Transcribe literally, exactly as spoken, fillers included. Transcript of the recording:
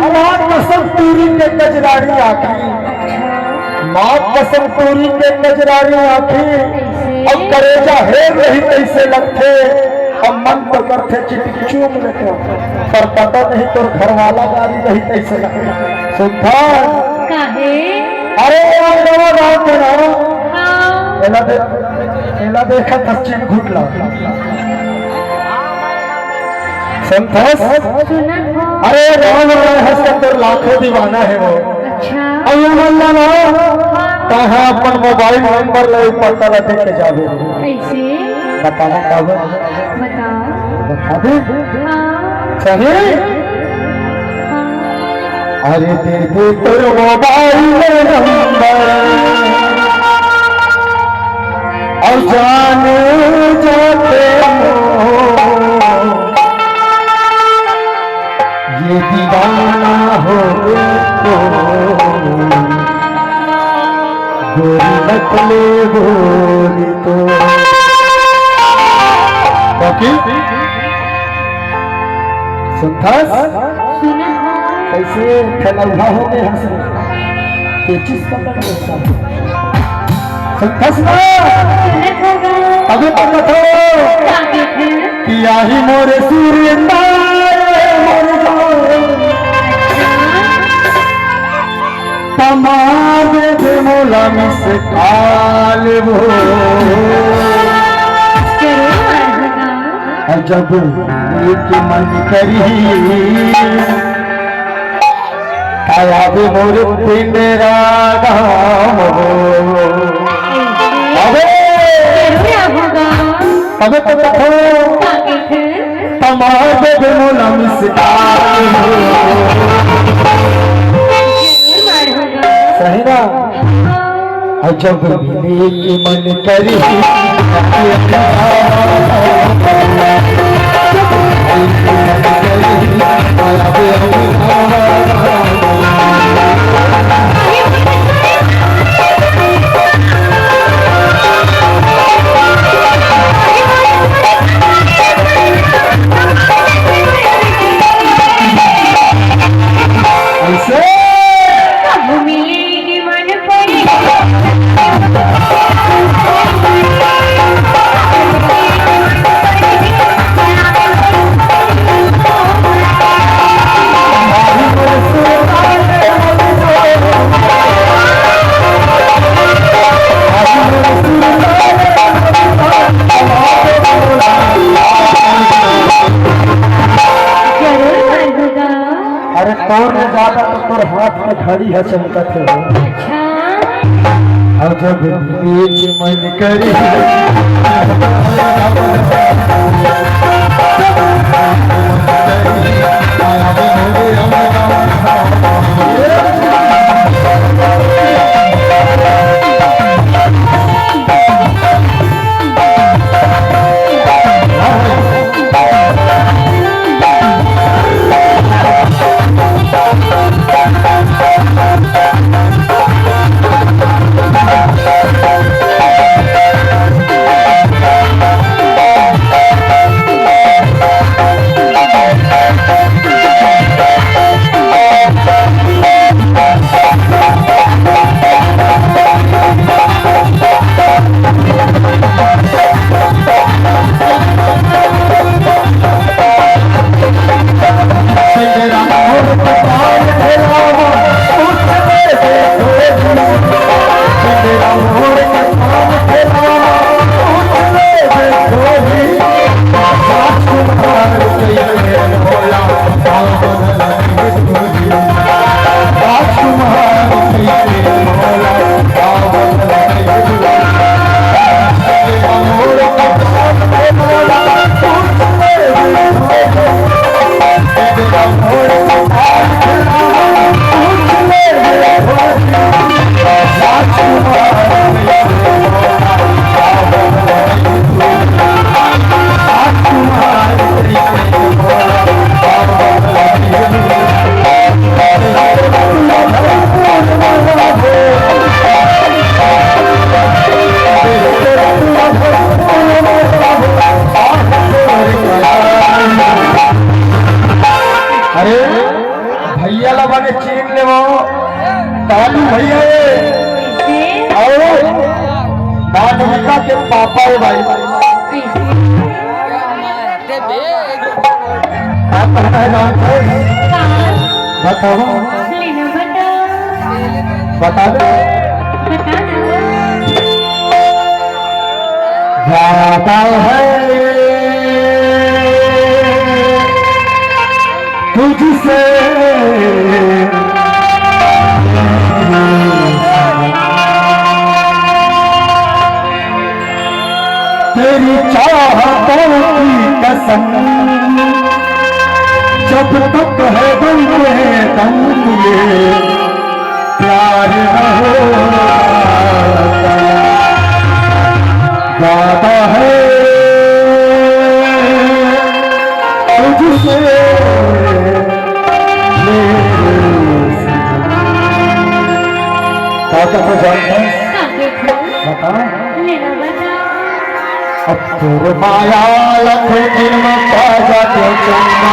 माँ कसम टूरी के कजरारी आँखी, माँ कसम टूरी के कजरारी आँखी, अउ करेजा हेर रही तइसे लगथे, अउ मन तो करथे चिटिक चूम लेथंव, पर पता नहीं तोर घरवाला गारी रही तइसे लगथे। सुंदर। काहे? अरे यार, नवा रात में ना। हाँ। एला दे, एला देखत हस चिरकुट ला। संतोष। सुनत हो। अरे राम राम हंस के तोर लाखों दीवाना हे वो। अच्छा। अउ ये मन ला ना, हाँ। तहाँ अपन मोबाइल नंबर ले पता ला दे के जाबे। कैसे? बतावा काबर? बताओ। बता दे। हाँ। सही? हाँ। अरे दे दे तोर मोबाइल नंबर, अउ जाने जाते हो ये दीवाना हो तो, गोरी मत ले गोरी तो। बाकी सुनथस? सुनत हो। कैसे ठेलौहा हो गए हंस रहे? पेचिस पकड़ के सब। सुनथस ना? सुनत हो गा। अभी तो कथो। का कथे? कि आही मोरे सुरेंदर मोरे जान। अच्छा। त मार दे मोला मिस कॉल वो। जरूर मार दूंगा। अउ जब एक मन करी, आया भी मोर पिंडरा गाम हो। अबे! जरूर आऊंगा। अबे तो कथो। का कथे? तमार दे मोला मिस कॉल हो। जरूर मार दूंगा। सही ना? हाँ। अउ जब मिले के मन करी। ऐसे। कब मिले के मन पड़े। जरूर मार दूंगा। अरे तोर ले जादा तो तोर हाथ में घड़ी है चमकत है। अच्छा। अउ जब मिले के मन करी। भैया ला बने चीन ले वो। कालू भैया ये। और मालविका के पापा है भाई। आप कहना है नाम से? बताओ। बता दे। ज्यादा है तुझसे तेरी चाहतों की कसम, जब तक है दम में दम, ये प्यार न होगा। ज्यादा है तुझसे मेरे से। क्या क्या तो जानते हैं? बताओ। अब तोर माया लखे दिन में पा जाते चंद।